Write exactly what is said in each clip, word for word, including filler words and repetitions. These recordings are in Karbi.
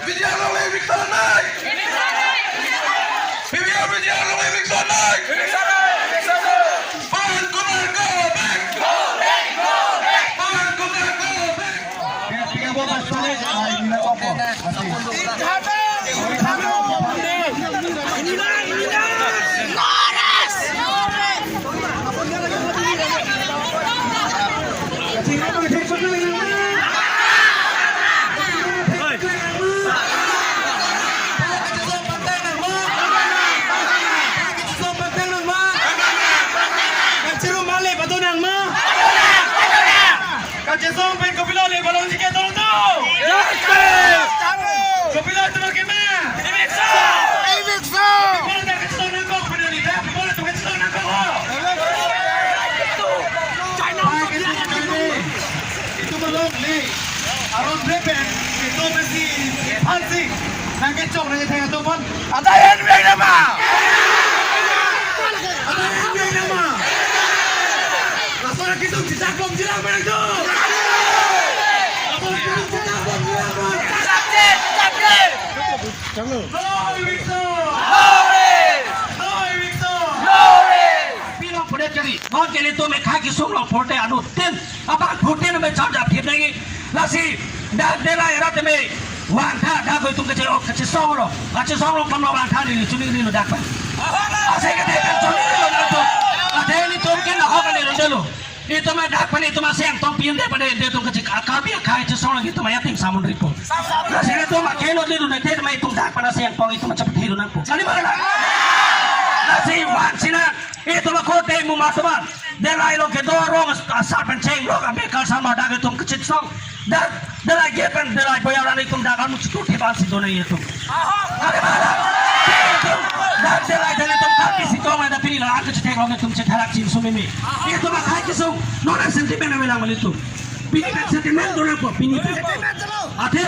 P V R along eviction nai! P V R, P V R along eviction nai! Pawan Kumar, go back! Pawan Kumar, go back! Kachesong pen kopilo le balong jike tong to. Kopilo tong ke ma. Eviction! Eviction! Kopilo ta kachesong nangkok pen ni ta, kopilo ta kachesong nangkok ho. China. Itum along le. Aron brepen, itum si Phansing. Nangkechok nangketheng atum pon. Ada yang bilang nama? Ada yang bilang nama? Laso ra kitum chitak bom jilang mana tu? Laso ra kitum chitak bom jilang mana? No eviction! No eviction! Pilo pode kari, non ke ilitum ekhai kesung along phote anuttin, abang phote name charge up hip nangji, lasi dak Delai arat tame vangtha dak itum kache, kachesong lo, kachesong lo kam lo vangtha neli chuningri lo dak pen. Ase kate chuningri lo dak tu. Ate ilitum ke nahok ani lo delo. Itum dak pen itum aseng tong pin de pen de itum kache Karbi akhai chesong lagi itum aya ting samun ripo. Lasi itum akhai lo delo de te itum dak pen aseng pong itum chapthi lo nangpo. Kali mana? Lasi vang sina itum ako te mu matoman. Delai along kedo arong asar pen chenglok abe kalsar ma dak itum kachesong. Dak Delai gate pen Delai boyar ani itum dak amu chutu theban si dona itum. Kali mana? Dak Delai Delai itum kaki si tong ada pini la aku cetek long itum cetek chin sumimi. Itum akhai kesung. Nona sentiment ame lang malitum. Pini pen sentiment dona po pini pen. Ate.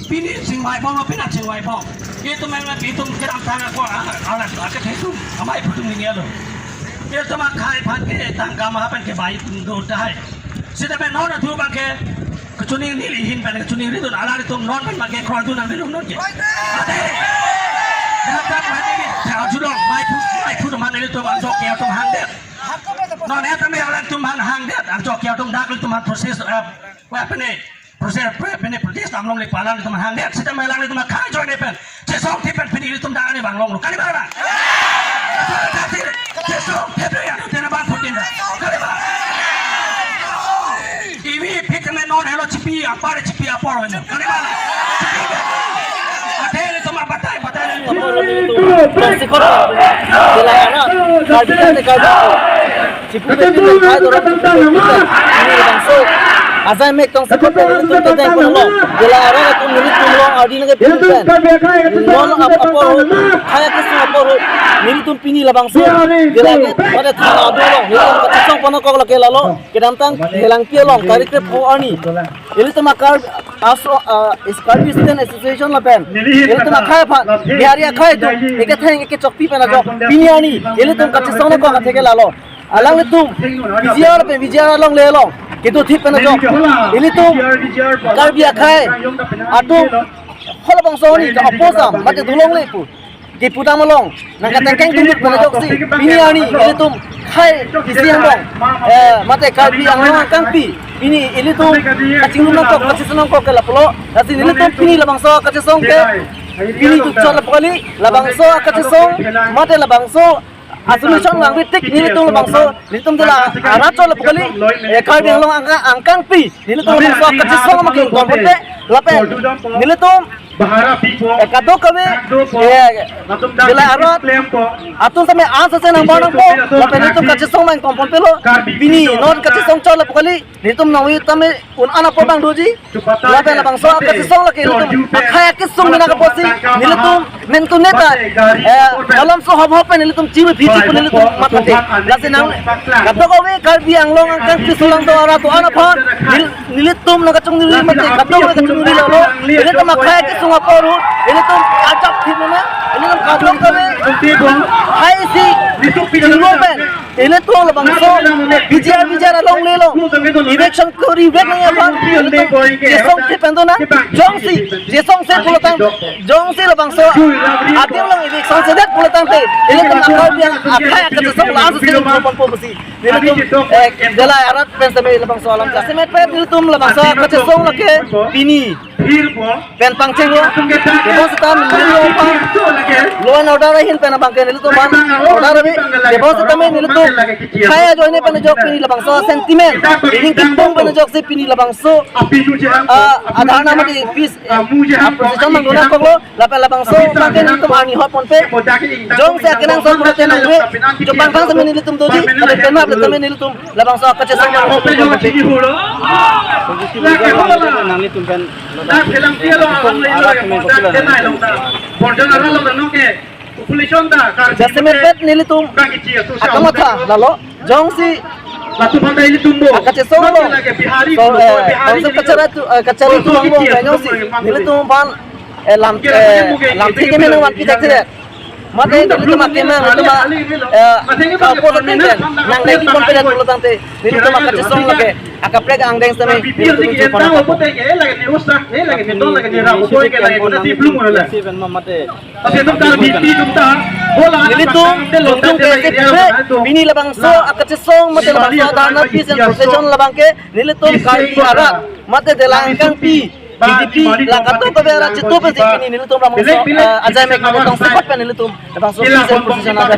Pini chingvai bom, pini chingvai bom. Itum ame itum kedam tang ako alat alat ake itum amai putung ini alo. Itum akhai phan ke tangka ma pen ke bai do tahai. Sita pen non atu bang ke kachuningri hin pen kachuningri dun alar itum non pen bang ke kro dun nang belum non ke. Ate. Dapat mati ke. Arjulong mai put mai put mana itum anjok ke atum hangdet. Non eta me alar itum hang hangdet anjok ke atum dak itum proses eh, apa ni? Proses apa ni protest amlong le palan itum hangdet sita me alar itum akhai join pen. Chesong thip pen pini itum dak ani bang long lo. Kali mana? Chesong thip ya tu tena bang phutin da. Kali mana? Ivi phit me non helo chipi apar chipi apor lo. Kali mana? Ate itum abatai batai. Tong si koro. Delai arat. Karbi ate Karbi. Chipu beti le kai dorong chipu beti le. Ini bangso. Ajai mek tong si koro nelitum ta deng pon lo. Delai arat atum nelitum long ardi nangkepi pen. Non ap apor ho. Khaya kesung apor ho. Nelitum pini labangso. Delai ke pada thana adu lo. Nelitum kachesong pon nangkok lake lalo. Kedamtang helangpi along tarik krepho arni. Ilitum akar aso, ah, is Karbi Student Association lapen. Ilitum akhai aphan, Bihari akhai atum, eketheng ekechokpi pen ajok. Pini arni, ilitum kachesong nangkok atheke lalo. Alanglitum, V G R pen, V G R along le along. Kedo thip pen ajok. Ilitum, Karbi akhai atum, halabangso arni, ka oppose am, mate dolongle pu. Kipudam along, nangkatengkeng tumut pen ajoksi, pini arni, ilitum, khei, isi angbong, eh, mate Karbi Anglong angkangpi, pini ilitum, kachingrum nangkok, kachesong nangkok ke lapulo, lasi nelitum pini labangso kachesong ke, pini dukchot lapu kali, labangso kachesong, mate labangso, asolution nangritik nelitum labangso, nelitum Delai arat chot lapu kali, eh, Karbi Anglong angka, angkangpi, nelitum labangso kachesong making kon ponte, lapen, nelitum, eh, kadokave, eh, Delai arat, atum tame an sase nangbar nangpo, lapen nelitum kachesong making kon ponpelo, pini non kachesong chot lapu kali, nelitum nangwi tame un an apor bang doji, lapen labangso kachesong lake nelitum akhai akesung mina kaposi, nelitum mentu neta, eh, alam so hop hop pen nelitum chibu phiji pu nelitum mathate, lasi nang, kadokave Karbi Anglong angkangpi sulang do arat do an aphan, nel-, nelitum nangkachongri mate, kadokave kachongri lalo, nelitum akhai akesung apor ho, nelitum ajak thip mena, nelitum kadokave, hai isi, chingrum pen, Ilitum labangso B J R, B J R along lelo. Election kori vek nangji aphan ilitum chesongse pen dona. Jongsi chesongse pulotangte, jongsi labangso adim along election sedet pulotangte, ilitum akal biang akhai akachesong la-an suse ilitum ponpo pusi nelitum, eh, Delai arat pen sitame labangso alam jasemet pen nelitum labangso akachesong lake pini pen pangchenglo. Tebon seta nelitum aphan law and order ahin pen abangke nelitum aphan order ave. Tebon seta nelitum khei ajoine pen ajok pini labangso sentiment, ining kipung pen ajoksi pini labangso, ah, adharna mate peace, ah, protest abang dona koklo. Lapen labangso abangke nelitum arni hot ponpe. Jongsi akenangsot pulote nangve. Chupang thang sitame nelitum doji, lapen penap le sitame nelitum labangso akachesong. Nanglitum pen jasemet pen nelitum akamatha lalo. Jongsi akachesong lo, so, eh, jongsi kachari tu, eh, kachari tu angbong pen jongsi nelitum aphan, eh, lam, eh, lamthe keme nangvanpi thekthedet. Mate nelitum akemang, nelitum a, eh, ka-oppose pen nangleki ponpedet pulotangte, nelitum akachesong lake akaprek angdeng sitame nelitum chupon. Mate nelitum jongsi ke pini labangso akachesong mate labangso adharna peace and protest abangke nelitum Karbi arat mate Delai angkangpi B J P la kato kabe arat chitu pensi pini nelitum labangso, eh, ajai mek nelitum support pen nelitum labangso peace and protest abang.